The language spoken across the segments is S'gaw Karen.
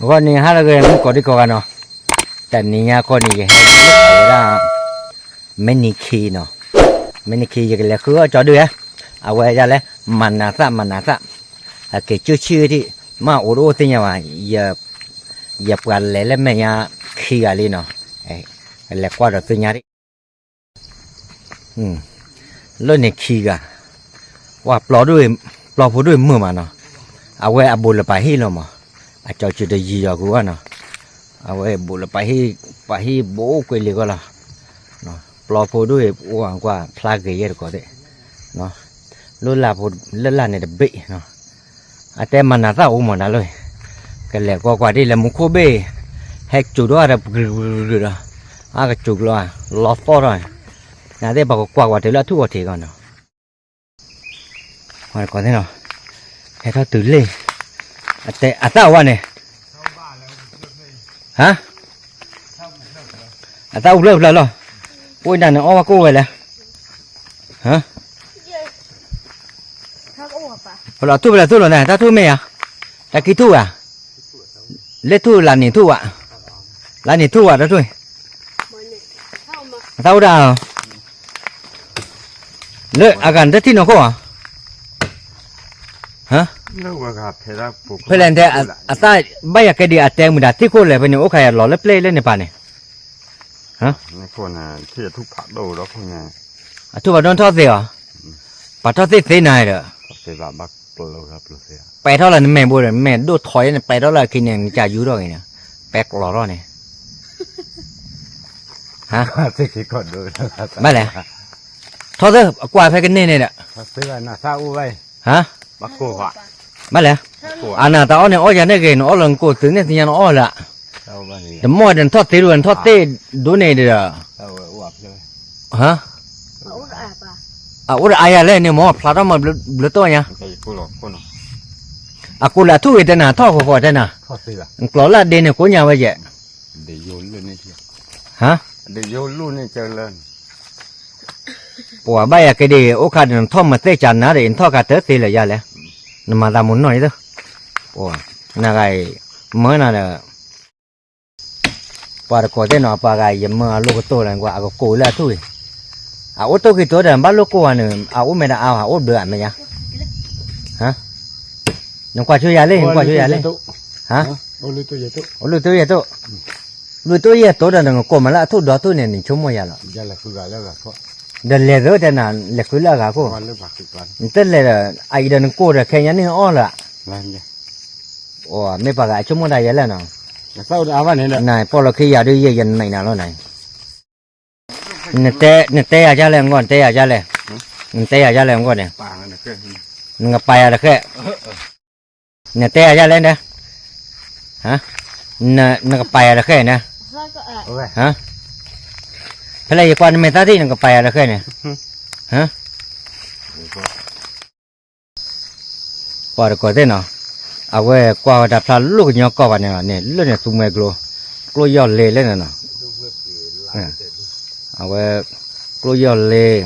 ဂီၢ်န့ၣ် ဟါလၢဂ့ၤ မုၢ်ကီၤဒံကီၤဂၤနီၤ, တနံၤညါခီန့ၣ် ယဟဲလၢအဝဲဒၣ် မဲနံၤခံနီၤ, မဲနံၤခံ ယကလဲၤဃုအီၣ်ကၠီဒုၣ်ဧါ, အဝဲဒၣ်လဲၣ် မၤနးသၣ် မၤနးသၣ်, အက့ၤကၠိဆံၣ်ဝဲဒၣ်, မ့ၢ်အိၣ်တအိၣ်သ့ၣ်ညါဘၣ်, ယပှၤလဲၤလၢမဲာ်ညါခံဂၤလံနီၤ, လဲၤကွၢ်ဒီးသ့ၣ်ညါဒၣ် လၢန့ၣ်ခံဂၤ, ဝဲပျီဒိၣ်, ပျီဖိဒိၣ်မုာ်မးနီၤ, အဝဲအဘူးလပာ်ဟံၣ်လီၤမး, အကၠီစူၤတယံၤယီၤကွံာ်ဝဲနီၤ, အဝဲဘူးလပာ်ဟံၣ်, ပာ်ဟံၣ်ဘူးကွံာ်လံကီၢ်လီၤ, ပျီဖိဒိၣ်အိၣ်ကွၢ်ဖျါဂ့ၤယဲၢ်တကိးသ့ၣ်, လၢလၢ်န့ၣ်တဘ့ၣ်နီၤ, အတဲမၤနးသၣ်အိၣ်မးနၤလီၤ, ကလဲၤကွၢ်ကွၢ်ဒ်လဲၣ်မူခိၣ်ဘ့ၣ်, ဟဲစူၤဒီးအတပကလုာ်ကလုာ်ဒီး, အကစူၤကျိၤ, လီၤသီၣ်ထီၣ်, နသ့ၣ်ပှၤကကွၢ်ကွၢ်တုၤလၢအထူၣ်အီၤထံးကီးနီၤ နီၤ, ဟဲထီၣ်တုၤလံ, အသၣ်အိၣ်ဝဲန့ၣ်, ဟါ, အသၣ်အိၣ်ဖျၢၣ်ဖျၢၣ်လီၤ, အိၣ်ဒၣ်န့ၣ်အီၣ်ဘၣ်ကိၣ်ဝဲလဲၣ်, ဖဲလီၤထူၣ်ဖဲလီၤထူၣ်လီၤန့ၣ် တၢ်ထူၣ်မ့ၢ်ဧါ, တၢ်ကံထူၣ်ဧါ, လၢထူၣ်လၢနံၤထူၣ်ဝဲ, လၢနံၤထူၣ်ဝဲတထူၣ်, အသၣ်အိၣ်ဒၣ် လၢအဂၤနတထံၣ်နီၢ်ခိၣ်ဧါ, ဖဲလဲၣ်တဲ, အသၣ်ဘၣ်ယၤကဲဒံးအတဲမုာ်ဒၣ်ထံၣ်ခိၣ်လဲၣ် ဖဲန့ၣ်အိၣ်ခါယၤလီၤလၢပျဲၢ်လၢန့ၣ်ပၤန့ၣ်, အထူၣ်ဖးဒိၣ်ထီၣ်သ့ၣ်ဧါ, ပှၤထီၣ်သ့ၣ်သ့နၤဒီး ပဲထီၣ်လၢနမဲာ်ဘိဒီး မဲာ်ဒိၣ်ထီယဲန့ၣ် ပဲထီၣ်လၢအခံန့ၣ် နကယူထီၣ်ဂ့ၤန့ၣ်, ပဲကျီၤထီၣ်န့ၣ်, ဟါ, ဘၣ်လဲၣ်, ထီၣ်သ့ၣ်အကွၢ်ဖဲကန့ၢ်န့ၣ်ဒီး, ဟါ, ဘၣ်လဲၣ်, အနၤတၢ်အီၣ်န့ၣ် အီၣ်ယၤန့ၣ်ဂ့ၤ နအီၣ်လၢနကိၢ်သုးန့ၣ်သ့ၣ်ညါနအီၣ်လၢ, တမီၢ်ဒီးနထီၣ်သ့ဒိၣ် နထီၣ်သ့ဒိၣ်န့ၣ်ဒီး, ဟါ, အအိၣ်ဒီးအါယၤလဲၣ်န့ၣ် မ့ၢ်ဖျါထီၣ်မးဘျုးတိၢ်ညါ, အကိၢ်လၢအထူၣ်ဂ့ၤတဲနၤ ထီၣ်ဃီဃီတဲနၤ, နကျိၤလၢအဒ့န့ၣ် ကိးညါဝဲယဲၢ်, ဟါ, ပှၤဘၣ်ယၤက့ၤဒံး အိၣ်ခါဒီးနထီၣ်မၤသ့ၣ်ကနၤဒီး နထီၣ်ကးတသ့လၢာ်ယၤလဲၣ်, နမၤသးမုာ်နီၢ်အံၤသ့, နဂၤအံၤ, မၢနၤဒီး ပှၤတကိးသ့ၣ်နီၤ ပှၤဂၤယမၢအလိၣ်ကတိၢ်လၢနကွၢ် အကကိးလၢအထူၣ်အံၤ, အအိၣ်တိၢ်က့ၤတိၢ်ဒီး ဘၣ်လိၣ်ကိၢ်ဝဲန့ၣ် အအိၣ်မဲာ်တအါဘၣ် အိၣ်ဘျၢအမဲာ်ညါ, နကွၢ်ဆိယၤလံ နကွၢ်ဆိယၤလံ, အိၣ်လုၢ်တိၢ်ယဲၢ်တိၢ်, လုၢ်တိၢ်ယဲၢ်တိၢ်ဒီး နကကိးမးလၢအထူၣ်ဒီးထူၣ်န့ၣ် နဆိကမိၣ်ယၤလီၤ, ဒီးလဲၤသၢတဲနၤ လဲၤဃုလၢအဂၤခိၣ်, နတလဲၤဒီး အအံၤဒီးနကိၢ်ဒီးခဲညါန့ၣ်အီၣ်လၢ မ့ၢ်ပှၤဂၤအဆိကမိၣ်တၢ်ယဲလဲၣ်နီၤ, နပီၢ်လီၤခံယၤဒုးယဲၢ်ယနံၤနၤလီၤန့ၣ်, နတဲယၤဒ်လဲၣ် နကွၢ် နတဲယၤဒ်လဲၣ်, နတဲယၤဒ်လဲၣ် နကွၢ်န့ၣ်, နကပာ်ယၤတဃဲၣ်, နတဲယၤဒ်လဲၣ်, နကပာ်ယၤတဃဲၣ်န့ၣ်, ဖဲလဲၣ်ယကွၢ်နမဲာ်သၣ်ထံၣ် နကပာ်ယၤတဃဲၣ်န့ၣ် ပှၤတကိးသ့ၣ်နီၤ, အဝဲကွၢ်ဝဲတၢ်ဖျါလိၣ်ကညီကီၢ်ဘၣ်န့ၣ်လီၤန့ၣ် လၢန့ၣ်သူမှဲကျိ, ကျိယီၢ်လ့လဲၣ်န့ၣ်နီၤ, အဝဲ, ကျိယီၢ်လ့,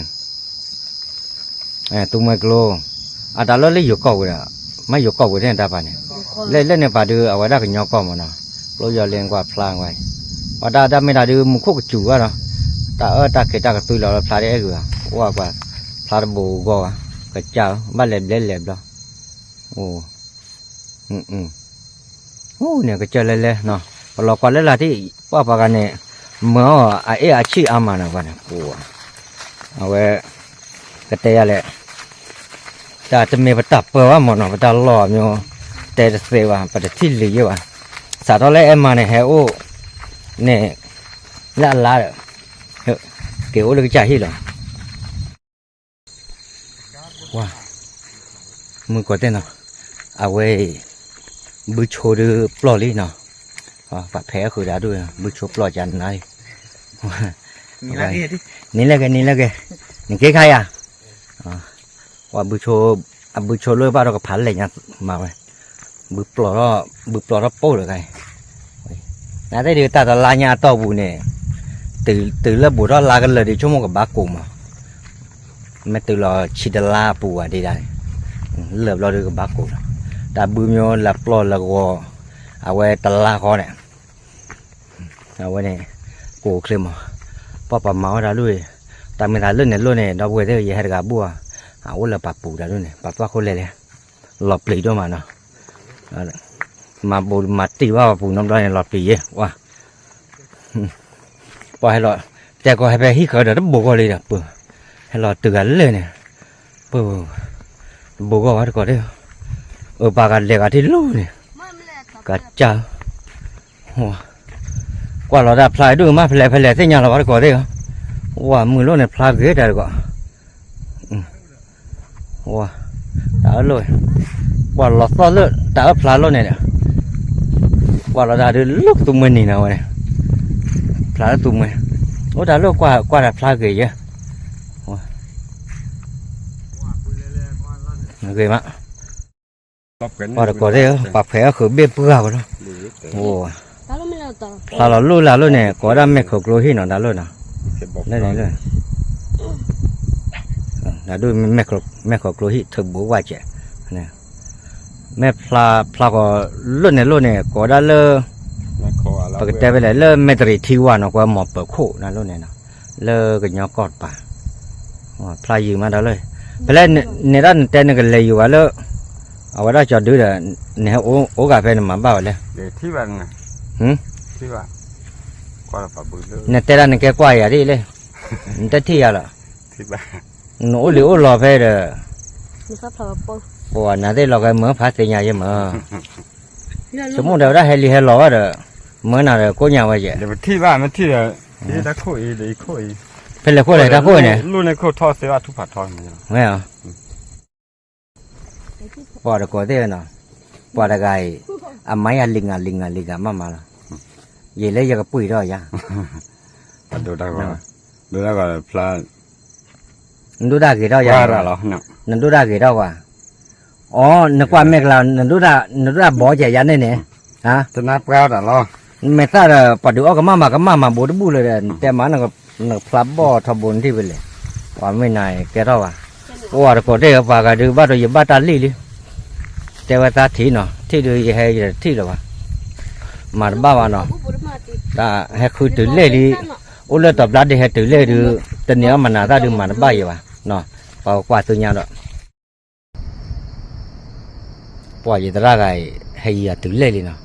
သူမှဲကျိ, အတၢ်လၢလၢယိၤကီၢ်ဝဲဒီး, မ့ၢ်ယိၤကီၢ်ဝဲသ့ၣ်န့ၣ်တၢ်ပာ်န့ၣ်, လၢလၢန့ၣ်ပာ်ဒုးအဝဲဒၣ်ကညီကီၢ်မးနီၤ, ကျိယီၢ်လ့ကွၢ်ဖျါဝဲ, ပှၤတၢ်တၢ်မ့ၢ်တၢ်ဒုးမူခိၣ်ကစူၤဘၣ်ဒီး, တၢ်အၢတၢ်ခ့တၢ်ကသွံလီၤလၢဖျါဒ်အဲၣ်ဂုၤ, အိၣ်ကွၢ်, ဖျါတဘိဂီၢ်ဘၣ်, ကစၢ်ဧၢ, ဘၣ်လဲၤဘျဲလဲၤဘျီ, အိၣ်, အိၣ်န့ၣ်ကစၢ်လဲၤလဲၤနီၤ, ပလီၤကွၢ်လၢလာ်ထံၣ်, ပှၤပှၤဂၤန့ၣ်, မၢအီၤအအ့ၣ်အဆံၣ်အါမးန့ၣ်ပှၤန့ၣ်, အဝဲ, ကတဲယၤလဲၣ်, တၢ်တမ့ၢ်ပတၢ်ပၢဘၣ်မးနီၤ ပတၢ်လီၢ်မး, တဲတသ့ဘၣ် ပတထံၣ်လံယဲၢ်ဘၣ်, စးထီၣ်လၢအဲၣ်မါန့ၣ်ဟဲအိၣ်, န့ၣ်, လၢအလါဒီး, က့ၤအိၣ်လၢကစၢ်ဟံၣ်လီၤ ဝါ, မုၢ်ကီၢ်တဲနီၤ, အဝဲအံၤ, ဘုဆိဒုးပျီၢ်လံနီၤ, ပှၤဖဲးဃုာ်ဒီးဒိၣ်, ဘုဆိပျီၢ်ကနါလံ, န့ၣ်လၢက့ၤ န့ၣ်လၢက့ၤ, နက့ၤခါယၤ, ပှၤဘုဆိ, အဘုဆိလၢဘၣ်ဒီးကဖးလဲၢ်ညါမးဝဲ, ဘုပျီၢ်ထီၣ်, ဘုပျီၢ်ထီၣ်ပိၢ်လၢကါအံၤ, နသ့ၣ်ဒုးတၢ်တလါညါအတီၢ်ပူၤန့ၣ်, တုၤလၢဘူးထီၣ်လါကလၢာ်ဒုးဆိကမိၣ်ကဘၣ်ကိးမး မ့ၢ်တုၤလီၤဆံတလါအပူၤဘၣ်ဒ့ဒၣ်န့ၣ်, လၢာ်ဘျီဒုးကဘၣ်ကိးလီၤ, တၢ်ဘုမ့ၢ်လၢပျီၢ်လၢဂီၤ, အဝဲတလါဃီန့ၣ် အဝဲန့ၣ် ကိးချ့မး, ပှၤပမၤဝဲဒၣ်လၢ တၢ်မ့ၢ်သးလၢန့ၣ်လိၣ်န့ၣ် ဒီပုၢ်ဝဲၢ်သ့ၣ် ယဟဲတဂၤဘူၣ်ဧါ, အအိၣ်လၢပာ်ပူၤတၢ်ဒ်န့ၣ် ပာ်သွၣ်ခိၣ်လဲၣ်လဲၣ်, လီၤပျံၤဒိၣ်မးနီၤ, မၤဘူၣ်မၤတံၢ်ဘၣ်ပာ်ပူၤနီတဘျီန့ၣ် လီၤပျံၤယဲ, ပှၤဟဲလီၤ, တဲကီးဟဲဖဲဟံၣ်ဃၢၤဒီးတဘိးဂီၢ်လံဒီး ပဟဲလီၤတုၤဂၤလၢာ်န့ၣ်, ပ တဘိးဂီၢ်ဘၣ်တကိးသ့ၣ်, အပာ်ကလဲၤဂၤထံၣ်လိၣ်န့ၣ်, ကစၢ်, ကွၢ်လီၤတၢ်ဖျါဒုးမး ဖဲလဲၣ်ဖဲလဲၣ်သ့ၣ်ညါလီၤဘၣ်တကိးသ့ၣ်ဧၢ, ဝဲမုၢ်လိၣ်န့ၣ်ဖျါဂ့ၤတၢ်တကိး, ဝဲ, တၢ်အၢလိၣ်, ကွၢ်လီၤသီၣ်လၢတၢ်အၢဖျါလိၣ်န့ၣ်ဒီး, ကွၢ်လီၤတၢ်ဒုးလိၣ်သူမှဲနံၤနီၤဝဲန့ၣ်, ဖျါလၢသူမှဲ, အိၣ်တၢ်လိၣ်ကွၢ်ကွၢ်တၢ်ဖျါဂ့ၤယဲ, ဂ့ၤမး, ပှၤတကိးသ့ၣ်ဧၢ ပှၤဖဲးအီၣ်ဃုာ်ဘ့ၣ်ပှၢ်ကလီၤ, ဖျါလီၤလိၣ်လၢလိၣ်န့ၣ် ကိးဝဲဒၣ်မဲၢ်ခိၣ်ကျိဟံၣ်နီၤ တၢ်လိၣ်နီၤ, လၢန့ၣ်လၢ မဲၢ်ခိၣ်ကျိဟံၣ်ထုးဘူးဝဲကဲး, မ့ၢ်ဖျါဃီၤလိၣ်န့ၣ်လိၣ်န့ၣ် ကိးဝဲဒၣ်လၢ ပကတဲဖဲလဲၣ်လၢမဲၢ်တရံးထံဝါနီၤ ကွဲမီၤပၢၤခိၣ်နၤလိၣ်န့ၣ်နီၤ, လၢကညီကီၢ်တပၤ, ဖျါယံာ်မးဒီးလၢ, ဖဲလဲၣ်န့ၣ်ဒၣ်နတဲနကလဲၤယံာ်ဝဲလၢ, အဝဲဒၣ်ကၠီၤဒုဒီး, နဟဲအိၣ်ဂၤဖဲနမၤဘၣ်ဝဲလဲၣ်, နတဲဒၣ်နကဲကွၢ်ယၤဒ်လဲၣ်, နတထံၣ်ယၤလီၤ, နအိၣ်လံအိၣ်လီၤဖဲဒီး, ပှၤနၤသ့ၣ်လီၤဂဲၤမၢဖးသ့ၣ်ညါယဲမၢ, ဆိကမိၣ်ဒီးဝဲဒၣ်ဟဲလံဟဲလီၤဘၣ်ဒီး, မၢနၤဒီးကိးညါဝဲယဲ, ဖဲလဲၣ်ခိၣ်လဲၣ်တၢ်ခိၣ်န့ၣ်, မ့ၢ်, ပှၤတကိးသ့ၣ်နီၤ, ပှၤတဂၤအံၤ, အမါယၤလံၤငါလံၤငါလံၤဂၤမးမးလီၤ, ယဲလၢယကပှ့ၤထီၣ်ယၤ, ဒိၣ်ဒၣ်ဂ့ၤထီၣ်ယၤ, နဒိၣ်ဒၣ်ဂ့ၤထီၣ်ယၤ, နဒိၣ်ဒၣ်ဂ့ၤထီၣ်ဝဲ, အိ နကွၢ်မဲာ်ကျါ, နဒိၣ်ဒၣ်ဘီကဲယၤန့ၣ်န့ၣ်, မဲာ်သၣ်ဒီး ပှၤဒုးအီၣ်ကမၣ်မၤကမၣ်မၤဘိတဘူၣ်လၢၤဒီး နတဲမး နကဖျါဘီၣ်ထီဘိနထံၣ်ဖဲလဲၣ်, ပှၤမ့ၢ်နၤကဲထီၣ်ဘၣ်, အိၣ်ဝဲတကိးသ့ၣ်ဧၢ ပှၤဂၤဒုးဘၣ်ဒီးယဘၣ်တၢ်လံၣ်လံ, တဲဝဲသးထံၣ်နီၤ ထံၣ်ဒုးယဟဲယတထံၣ်လၢၤဘၣ်, မၤတဘၣ်ဘၣ်နီၤ, တၢ်ဟဲဃုတုၤလဲၣ်လံ, အိၣ်လၢတီၤဘျါဒ့ဟဲတုၤလဲၣ်ဒုး, တန့ၢ်အီၣ်မနၤသၣ်ဒုးမၤတဘၣ်ယဲဘၣ်, ပှၤကကွၢ်သ့ၣ်ညါဒီး ပှၤယသရၣ်ဂၤအံၤ ဟဲယံၤအတုၤလဲၣ်လံနီၤ,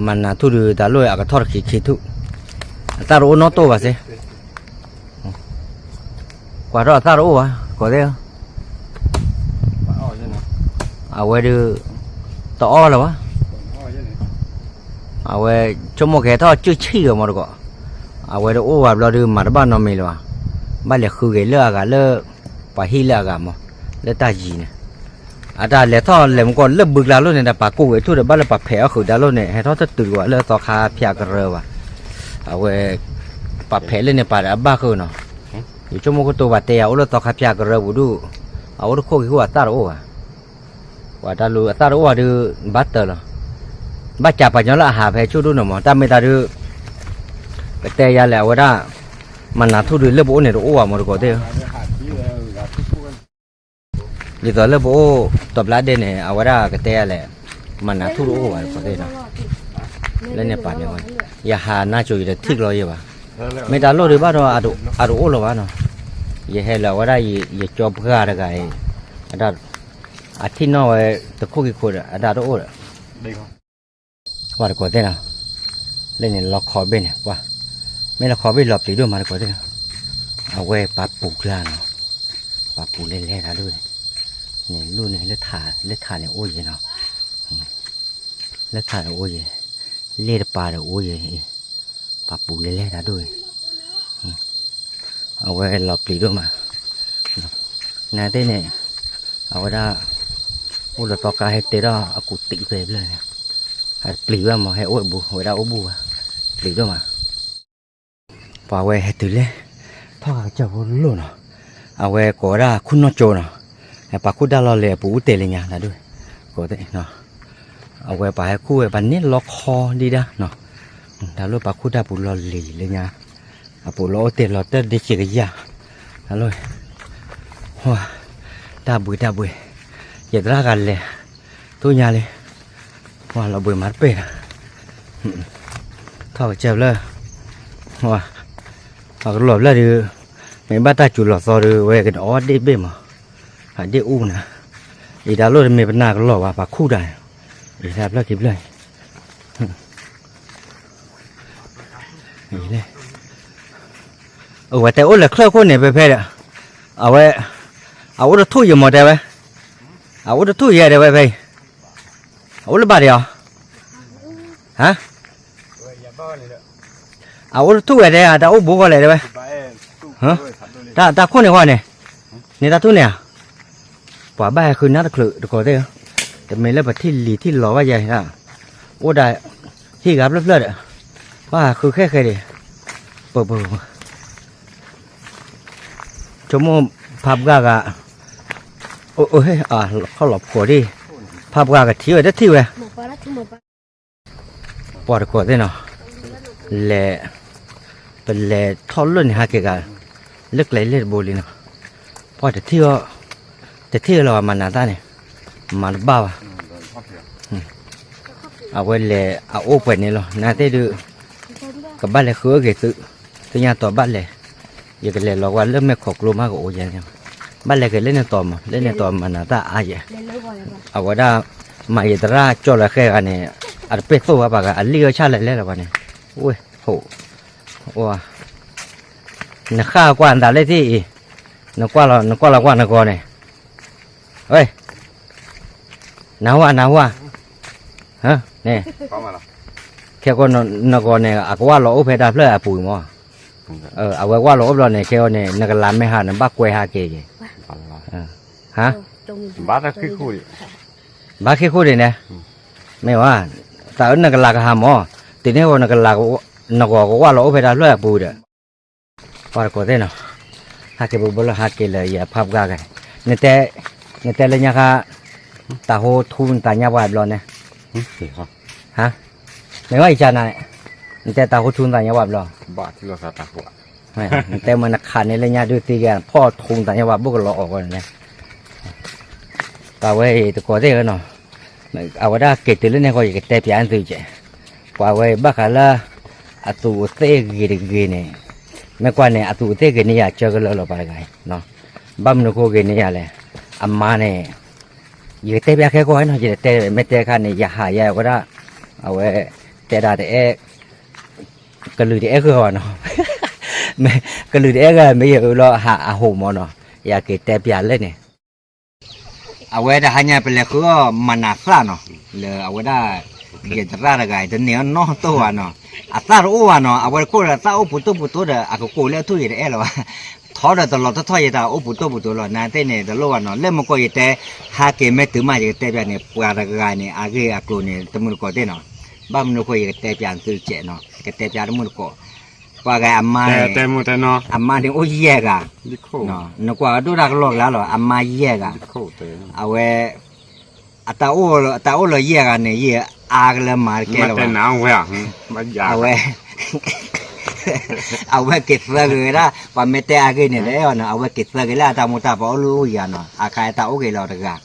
မနၤထူၣ်ဒုးတၢ်လိၣ်အကထီၣ်တခံခံထူၣ်, အသၣ်တအိၣ်နီတတိၢ်ဘၣ်စ့ၢ်, ကွၢ်ထီၣ်အသၣ်တအိၣ်ဘၣ် ကိးသ့ၣ်ဧၢ, အဝဲဒုး တအီၣ်လၢၤဘၣ်, အဝဲဆိကမိၣ်ကဟဲထီၣ်ကၢၢ်ဆံၣ်ဂီၤမးတကိး, အဝဲတအိၣ်ဘၣ်ဘျီဒုးမၤတဘၣ်နီတမံၤလၢၤဘၣ်, ဘၣ်လဲၤဃုဂ့ၤလၢအဂၤလၢ ပှၤဟံၣ်လၢအဂၤမး, လၢတၢ်ယံၤန့ၣ်, အတၢ်လဲၤထီၣ်လဲၤမူကီၢ်လၢဘုကျါလိၤန့ၣ် တၢ်ပာ်ကိၢ်ဝဲထူၣ်ဒီး ဘၣ်လၢပှၤဖဲးအီၣ်ဃုာ်တၢ်လိၤန့ၣ် ဟဲထီၣ်တတုၤတဝဲလၢသီခါဖၠၣ်ကရၢဘၣ်, အဝဲ ပှၤဖဲးလၢန့ၣ်ပာ်ဒီးအဘၣ်ဃုာ်နီၤ, ယဆိကမိၣ်ကတိၤပှၤတဲယၤအိၣ်လၢသီခါဖၠၣ်ကရၢပူၤဒုး, အအိၣ်တခိၣ်ခံခိၣ်အသၣ်တအိၣ်ဘၣ် ပှၤတၢ်လူၤအသၣ်တအိၣ်ဘၣ်ဒုး ဘၣ်တၢၢ်လီၤ, ဘၣ်ကးပှၤကညီလၢအဟးဖဲဆူၣ်ဒိၣ်နီၤမး တၢ်မ့ၢ်တၢ်ဒုး, ကတဲယၤလဲၣ် အဝဲဒၣ်, မနၤထူၣ်ဒုးလၢပအိၣ်န့ၣ်တအိၣ်ဘၣ်မးတကိးသ့ၣ်ဧၢ, ဒ်သိးလၢပအိၣ်တီၤဘျါဒ့န့ၣ် အဝဲဒၣ်ကတဲယၤလဲၣ်, မနၤထူၣ်တအိၣ်ဘၣ်တကိးသ့ၣ်နီၤ, လၢန့ၣ်ပာ်န့ၣ်ဝဲ, ယဟးနါစိၤယတထံၣ်ကျီယဲဘၣ်, မ့ၢ်တၢ်လိၣ်ဒုးဘၣ်ဒီး, အတအိၣ်လၢၤဘၣ်နီၤ, ယဟဲလၢအဝဲဒၣ်ယကၠီပှၢ်တဂၤအံၤ, အတၢ်, အထံၣ်နီၣ်ဝဲတခိၣ်ခံခိၣ်ဒီး အတၢ်တအိၣ်ဒီး ပှၤတကိးသ့ၣ်နီၤ, လၢန့ၣ်လီခီဘ့ၣ်န့ၣ် ပှၤ, မ့ၢ်လီခီဘ့ၣ်လီၤပျံၤဒိၣ်မးတကိးသ့ၣ်နီၤ, အဝဲပာ်ပူၤကျါနီၤ, ပာ်ပူၤလဲၤလဲၤတၢ်ဒိၣ်န့ၣ်, န့ၣ်လူၢ်န့ၣ် လၢထးန့ၣ်အိၣ်ယဲနီၤ, လၢထးန့ၣ်အိၣ်ယဲ, လ့ၣ်တပၤဒီးအိၣ်ယဲအံၤ, ပာ်ပူၤလဲၤလဲၤတၢ်ဒိၣ်အံၤ, အဝဲလီၤပျံၤဒိၣ်မး နသ့ၣ်န့ၣ်, အဝဲဒၣ်, အိၣ်လၢသီခါဟဲတဲထီၣ်အကူးတံာ်ဖဲဖျၢၣ်န့ၣ်, ဟဲပျံၤဘၣ်မး ဟဲအိၣ်ဘူး ဝဲဒၣ်အိၣ်ဘူးဘၣ်, ပျံၤဒိၣ်မး, ပှၤဝဲဟဲတုၤလဲၣ်, ထီၣ်ကစၢၢ်ဖိလိၣ်နီၤ, အဝဲကိးဝဲဒၣ်ခူၣ်နီၢ်ကၠိနီၤ, ပှၤခူၣ်တၢ်လီၢ်လဲၤအပူၤအိၣ်တဲာ်လၢညါတၢ်ဒိၣ်, ကိးသ့ၣ် အဝဲပှၤဟဲခူၣ်ဝဲပှၤန့ၢ်လီခီဒံးဒၣ်နီၤ, တၢ်လိၣ်ပှၤခူၣ်တၢ်ပူၤလီၢ်လံၤလၢညါ, အပူၤလီၤအိၣ်တဲာ်လီၤတၢ်ဒ့စ့ၢ်ကယၢ်, တၢ်လိၣ်, တၢ်ဘှံးတၢ်ဘှံး, ယသရၣ်ဂၤလဲၤ, ထူၣ်ညါလံ, လီၤဘှံးမၤတပ့ၢ်နီၤ, ထီၣ်ကစၢၢ်ဖျၢၣ်, ပှၤကလီၤဖျၢၣ်ဒုး, မ့ၢ်ဘၣ်တၢ်စူၤလီၤသီဒုး ဝဲကနအီၣ်ဒ့ၣ်ဘ့ၣ်မး, အဒ့ၣ်အူၣ်နၤ, အံၤတၢ်လိၣ်တမ့ၢ်ပနၢ်ကလီၤဘၣ် ပှၤခူၣ်တၢ်, အံၤတၢ်ဖျၢၣ်ခံဖျၢၣ် အဝဲတဲအိၣ်လၢချၢၣ်ခိၣ်န့ၣ် ဖဲဖဲဒီး, အဝဲ, အအိၣ်တထူၣ်ယဲမ့ၢ်တဲဝဲ, အအိၣ်တထူၣ်ယဲတဲဝဲဖဲအံၤ, အအိၣ်လၢဘၣ်ဒီးအီၤ, ဟါ, အအိၣ်တထူၣ်ဝဲတဲ တၢ်အိၣ်ဘူးဃီလဲၣ်တဲဝဲ, တၢ်ခိၣ်န့ၣ်ဃီန့ၣ်, န့ၢ်တၢ်ထူၣ်န့ၣ်ဧါ ပှၤဘၣ်ဟဲဃုနၢ်တချုးတကိးသ့ၣ်ဧၢ, တမ့ၢ်လၢပထံၣ်လံၤထံၣ်လီၤဘၣ်ယဲ, အိၣ်ဒၣ်ဟံၣ်ဂၤဖျၢၣ်ဖျၢၣ်ဒီး, ဘၣ်ဟးဃုဃဲဃဲဒံး, ပပ ဆိကမိၣ်ဖးပှၢ်ဂၤ, ခီၣ်လီၤဖှိးဒံး, ဖးပှၢ်ကထံၣ်ဝဲတထံၣ်ဝဲ, ပှၤတကိးသ့ၣ်နီၤ, လဲၤ, ပလဲၤထီၣ်လၢန့ၣ်ဟးက့ၤဂၤ, လၢကျဲလၢတဘိလံနီၤ, ပှၤတထံၣ်အီၤ, တထံၣ်လီၤမၤနၤတၢ်န့ၣ်, မၤတဘၣ်ဘၣ်, အဝဲလဲၤအအိၣ်ပှဲၤန့ၣ်လီၤ နသ့ၣ်ဒုး, ကဘၣ်လဲၤဃုအဂ့ၤသု, သ့ၣ်ညါတီၤဘၣ်လဲၤ, ယကလဲၤလီၤကွၢ်လၢမဲာ်ခိၣ်ကျိမးကအိၣ်ယဲန့ၣ်, ဘၣ်လဲၤက့ၤလၢန့ၣ်တီၤမး လၢန့ၣ်တီၤမၤနၤတၢ်အါယဲ, အဝဲဒၣ်, မၤယသရၣ်ကၠီလၢဃဲဂၤန့ၣ်, အတပ့ၢ်သိၣ်ဝဲပှၤဂၤ အလံၣ်အီၣ်ဆၣ်လဲၤလဲၤလီၤပှၤန့ၣ်, ဝဲ, အိၣ်, နဃၣ်ကွၢ်နသးလၢသ့ၣ်အံၤ, နကွၢ်လီၤကွၢ်နဂီၤန့ၣ်, ဝဲ နဟူဧါ နဟူဧါ, န့ၣ်, ခဲကိးနဂီၤန့ၣ် အကဝၢ်လီၤအိၣ်ဖဲတၢ်ဖျၢၣ်အပူၤမး, အဝဲကွၢ်လီၤအိၣ်ဘျီန့ၣ် ခဲအံၤန့ၣ် နကလၤမ့ၢ်ဟးန့ၣ် ဘၣ်ကွဲဟးက့ၤက့ၤ, ဟါ, ဘၣ်ဃ့ခိၣ်ဒံးန့ၣ်, မ့ၢ်ဝဲ, တၢ်အၢနကလၤကဟးမး, တုၤန့ၣ်ဝဲနကလၤ, နဂီၤကဝၢ်လီၤအိၣ်ဖဲတၢ်ဖျၢၣ်အပူၤဒီး ပှၤတကိးသ့ၣ်နီၤ, ဟဲက့ၤဘိဘိလၢဟဲက့ၤလၢယဖးပှၢ်ဂၤ, နတဲ, နတဲလၢညါခါ, တၢ်ဟိထူနသးညါပှၢ်ဘျီန့ၣ်, ဟါ, မ့ၢ်ဝဲအံၤကနၤ, နတဲတၢ်ဟိထူနသးညါပှၢ်ဘျီ, နတဲမ့ၢ်နခးန့ၢ်လၢညါဒုးသံဂ့ၤ ဖီၣ်ထူနသးညါပှၢ်ဘိၣ်ကလီၤအီၣ်ဂီၢ်န့ၣ်, ပှၤဝဲအံၤတကိးသ့ၣ်ဧၢနီၤ, အဝဲဒၣ်က့ၤတုၤလၢန့ၣ်ဃီ ယကတဲပၠးသုကဲး, ပှၤဝဲအံၤဘၣ်ဃးလၢ အသူးအသ့ၣ်ဂ့ၤတဂ့ၤန့ၣ်, မ့ၢ်ကွၢ်န့ၣ် အသူးအသ့ၣ်ဂ့ၤန့ၢ်ယၤကၢကလၢာ်လီၤပှၤတဂၤအံၤ, ဘၣ်မနုၤဃိဂ့ၤန့ၢ်ယၤလဲၣ်, အမါန့ၣ်, ယကတဲပၠးခဲကီၢ်နီၤ ယတဲမ့ၢ်တဲခါန့ၣ် ယဟးယဲဝဲဒၣ်, အဝဲ, တဲဒၣ်တအဲၣ်, ကလုာ်တအဲၣ်ဂၢၢ်ဘၣ်နီၤ, ကလုာ်တအဲၣ်ဂၢၢ်မ့ၢ်ယအၢလီၤဟးအဟိၣ်မးနီၤ, ယက့ၤတဲပၠးလၢန့ၣ် အဝဲတဟါညါပလဲၤဃုအီၣ်မၤနၤသၣ်နီၤ, လၢအဝဲဒၣ်, ယသရၣ်တဂၤအံၤ တန့ၢ်အီၣ်နီတတီၢ်ဘၣ်နီၤ, အသၣ်တအိၣ်ဘၣ်နီၤ, အဝဲတခိၣ်ဒီးသၣ်အိၣ်ပူၤတိၢ်ပူၤတိၢ်ဒီး အကကိးလၢအထူၣ်ယတအဲၣ်လၢၤဘၣ်, ထီဒီးတလီၤတထီၣ်ယတၢ်အိၣ်ပူၤတိၢ်ပူၤတိၢ်လီၤ နသ့ၣ်န့ၣ် တလိၣ်ဘၣ်နီၤ, လၢမကီၢ်ယတဲ, ဟးက့ၤမ့ၢ်တုၤမးယကတဲပၠးန့ၣ် ပှၤတဂၤန့ၣ် အဂ့ၢ်အကျိၤန့ၣ် တမုၢ်တကိးသ့ၣ်နီၤ, ဘၣ်မနုၤဃိယကတဲပၠးသုကဲးနီၤ ယကတဲပၠးတမုၢ်တကိး ပှၤဂၤအမါန့ၣ်, အမါန့ၣ်အိၣ်ယဲၢ်ဂၤ, နကွၢ်အဒိၣ်တၢ်ကလီကလါလီၤ အမါယဲၢ်ဂၤ, အဝဲ, အတၢ်အိၣ်လၢယဲၢ်ဂၤန့ၣ် ယအါကလၢမၤတကဲလၢၤဘၣ်, အဝဲ, အဝဲက့ၤသၢဂ့ၤဝဲဒၣ် ပှၤမ့ၢ်တဲအဂ့ၢ်န့ၣ် တအဲၣ်အီၤနီၤ, အဝဲက့ၤသၢဂ့ၤလၢအတၢ်မိၢ်တၢ်ပၢ်အိၣ်လၢအိၣ်ယၤနီၤ, အခါအတၢ်အိၣ်ဂ့ၤလီၤတဂၤ,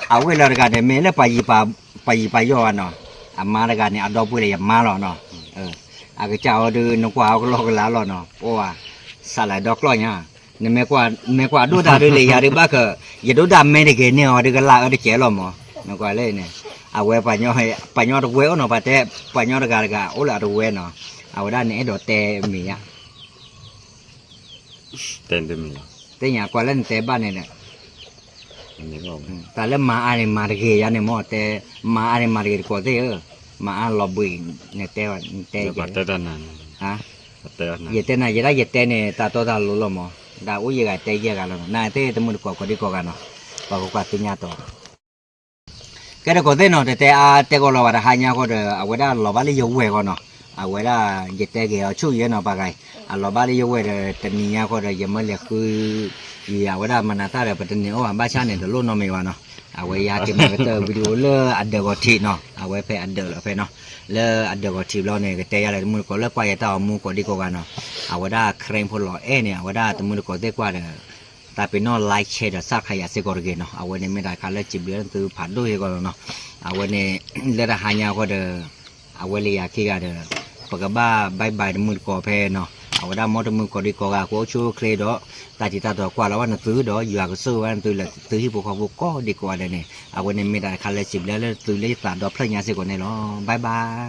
အအိၣ်ဂ့ၤလီၤတဂၤန့ၣ် မ့ၢ်လၢပှၤယံၤပှၤယီၢ်ဘၣ်နီၤ, အမါတဂၤန့ၣ် အဒီပုၢ်ဝဲၢ်လၢယမါလီၤနီၤ, အကစၢ်အီၤဒုး နကွၢ်အီၤကလီကလါလီၤနီၤ, အိၣ်ဧါ, စးလၢဒီကျီၢ်ညါ, နမ့ၢ်ကွၢ်ဒိၣ်တၢ်ဒုးလၢယၤဒုးဘၣ်က, ယဒိၣ်တၢ်မဲတဂ့ၤန့ၢ်အီၤဒုးကလၢအၢတကဲလီၤမး, နကွၢ်လၢန့ၣ်, အဝဲ, ပှၤညီတဝဲအိၣ်နီၤ ပှၤတဲ, ပှၤညီတဂၤတဂၤအိၣ်လၢအတဝဲနီၤ, အဝဲဒၣ်န့ၣ်အဲၣ်ဒိးတဲမ့ၢ်ယါ တဲမ့ၢ်လီၤ, သ့ၣ်ညါကွၢ်လၢနတဲဘၣ်န့ၣ်ဒီး, တၢ်လၢမၤအါန့ၣ်မၤတဂ့ၤယါန့ၣ်မ့ၢ်တဲ, မၤအါန့ၣ်မၤတဂ့ၤတကိးသ့ၣ်ဧၢ, မၤအါလီၤဘှံး, နတဲ, နတဲ, ယတဲနၤ ယဲဒၣ်ယတဲန့ၣ် တၢ်တီတၢ်လိၤလီၤမး, ဒ်အိၣ်ယဲၢ်ဂၤတဲယဲၢ်ဂၤလီၤနီၤ, နသ့ၣ်တမုၢ်တကိးကိးဒံကိးဂၤနီၤ, ပှၤကကွၢ်သ့ၣ်ညါတီၤ ကဲတကိးသ့ၣ်နီၤ တတဲအါတဲကီးလီၤဘၣ် တဟါညါဃီဒီး အဝဲဒၣ်လီၤဘၣ်လၢယဝဲၢ်ဃီနီၤ, အဝဲဒၣ်ယတဲက့ၤအီၤဆူၣ်ယဲနီၤ ပှၤဂၤအံၤ, အလီၤဘၣ်လၢယဝဲၢ်ဒီး တနံၤညါဃီဒီး ယမ့ၢ်လဲၤဃု, ယအဝဲဒၣ်မၤနၤသၣ်ဒီး ပတန့ၢ်အီၣ်ဘၣ် ဘၣ်ဆၣ်န့ၣ် တလိၣ်နီတမံၤဘၣ်နီၤ, အဝဲယဟဲက့ၤမၤကတၢၢ် video လၢအဒၢးဂီၤထံးနီၤ, အဝဲဖဲအဒၢးလီၤဖဲနီၤ, လၢအဒၢးဂီၤထံးဘျီန့ၣ် ကတဲယၤလၢတမုၢ်တကိးလၢကွၢ်ယတၢ်အီၤမူကိးဒံကိးဂၤနီၤ, အဝဲဒၣ် crane ဖိလီၤအဲၣ်န့ၣ် အဝဲဒၣ်တမုၢ်တကိးသ့ၣ်ကွၢ်ဒီး တၢ်ပ့ၤနီၣ် like share ဒီး subscribe ယၤစ့ၢ်ကီးတဂ့ၤနီၤ. အဝဲန့ၣ်မ့ၢ်တၢ်တခါလၢစံးဘျုးလၢသုဖးဒိၣ်စ့ၢ်ကီးလီၤနီၤ. အဝဲန့ၣ် လၢတဟါညါအဃိဒီး အဝဲလၢယၤခံဂၤဒီး ပကဘၣ် bye bye တမုၢ်တကိးဖဲနီၤ. အဝဲဒၣ်မ်တမုၢ်ကိးဒံးကိးဂၤ ကအိၣ်ဆူၣ်အိၣ်ချ့ဒီး တၢ်ထံးတၢ်တီၤကွၢ်လီၤဘၣ်နသုဒီး ယွၤကဆိၣ်ဂ့ၤဘၣ်နသုလၢသုဟံၣ်ဖိဃီဖိကိးဒံးကိးဂၤဒဲးန့ၣ် အဝဲန့ၣ်မ့ၢ်တၢ်တခါလၢစံးဘျုးလၢသုလၢယသးဒီဖျၢၣ်ညါစ့ၢ်ကီးန့ၣ်လီၤ. bye bye.